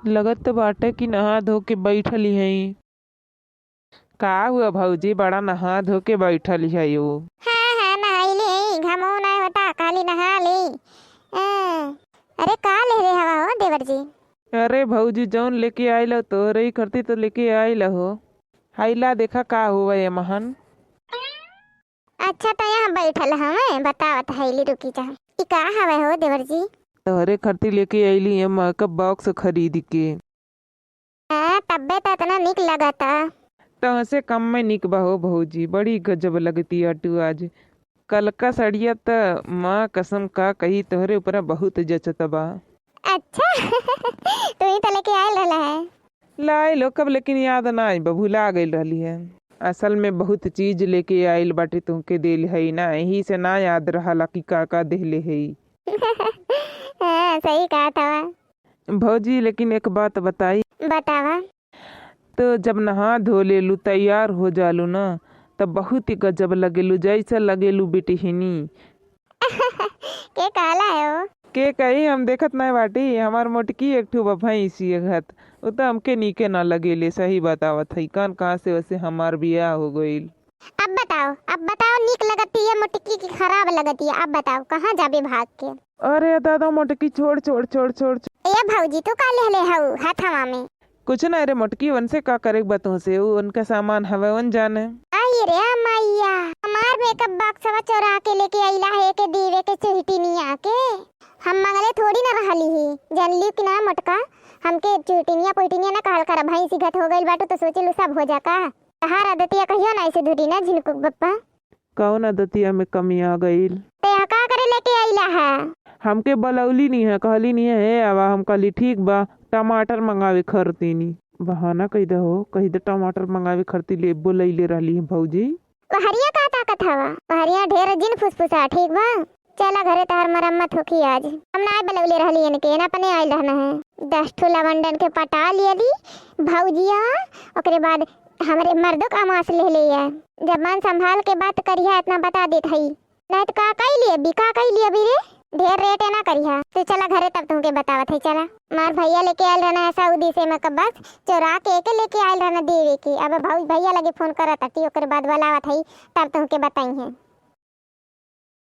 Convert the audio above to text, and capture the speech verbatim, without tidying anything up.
लगत त बाटे कि नहा धो के बैठली हई। का हुआ भौजी, बड़ा नहा धो के बैठली हई हो? हाँ, हाँ, नहाइली हई, घमो नाय होता, खाली नहा ली। हाँ। अरे का लेहले हवा हो देवर जी? अरे भौजी, जौन लेके आइल हो, तोहरे ही खरती तो लेके आइल हो। हई ला देखा का हुआ ये महन। अच्छा, त यहाँ बैठल हवे, बतावत हईली, रुकी जा। ई का हवे हो देवर जी? तोहरे खरती लेके आइली है मेकअप बॉक्स खरीद के। हाँ, तब्बे त इतना निक लगता। तोहसे कम में निक बा हो भौजी, बड़ी गजब लगती अटू आज। कलका सड़िया त माँ कसम का कही, तोहरे ऊपर बहुत जचत बा। अच्छा, तू ही तो लेके आयल रहला है। लाइल हो कब, लेकिन याद ना आई बा, भुला गइल रहली है। असल में बहुत चीज लेके आइल बाटे, तुहके देल हई ना, यही से ना याद रहला कि का का देहले हई। हाँ, सही कहत हवा। भौजी, लेकिन एक बात बताई। बतावा। तो जब नहा धो लेलू, तैयार हो जालू ना, तब बहुत ही गजब लगेलू, जैसे लगेलू बिटिहिनी। के कहला है हो? के कही, हम देखत नाय बाटी, हमार मोटकी एक ठो बा भैंसी घत, उ तो हमके नीके ना लगेले, सही बतावत हई। कान कहाँ से वैसे हमार बियाह हो गइल। अब बताओ, अब बताओ, नीक लगती है मोटकी की खराब लगती है? अब बताओ, कहाँ जाबे भाग के? अरे दादा, मोटकी छोड़, छोड़, छोड़, छोड़, छोड़। ए भौजी, तू का लेहले हऊ हथवा में? कुछ ना रे मोटकी, उनसे का करे के बा तुहसे, उ उनका सामान हवे, उन जाने। आई रे मैया, हमार मेकअप बॉक्सवा चोरा के लेके अइला है के देवे के चुहटिनिया के। हम मंगले थोड़ी ना रहली ही, जानली कि ना मोटका, हमके चुहटिनिया पुहटिनिया ना कहल कर, भैंसी घत हो गइल बाटू तो सोचिलू सब हो जा का। तहार आदतिया कहियो ना ऐसे धुरी ना झिनकू बप्पा। कौन आदतिया में कमी आ गइल? ते यहाँ का करे लेके आइला है? हमके बलौली नहीं है, कहली नहीं है, "हे आवा।" हम कहली, "ठीक बा, टमाटर मंगावे खरतीनी।" बहाना कही दे हो, कही दे टमाटर मंगावे खरती ले बोलैले रहली है भौजी। बहरिया का ताकत हवा? बहरिया ढेर जिन फुसफुसा, ठीक बा? चला घरे, तहार मरम्मत होखी आज। हम ना बलौले रहली इनके, ना अपने आइल रहना है। दस ठो लवंडन के पटा लियली भौजिया, ओकरे बाद हमरे मर्दो का मांस ले ले है। जबान संभाल के बात करिहा, इतना बता देत हई। नहीं तो का कई लिए अभी, का कई लिए अभी रे? ढेर रेट है ना करिहा। तो चला घरे, तब तुमके बतावत है। चला, मार भैया लेके आयल रहना है सऊदी से मेकअप बॉक्स, चोरा के एके लेके आयल रहना देवे के। अब भाई भैया लगे फोन करत हटी, ओकरे बाद बुलावत है, तब तुमके बताई है।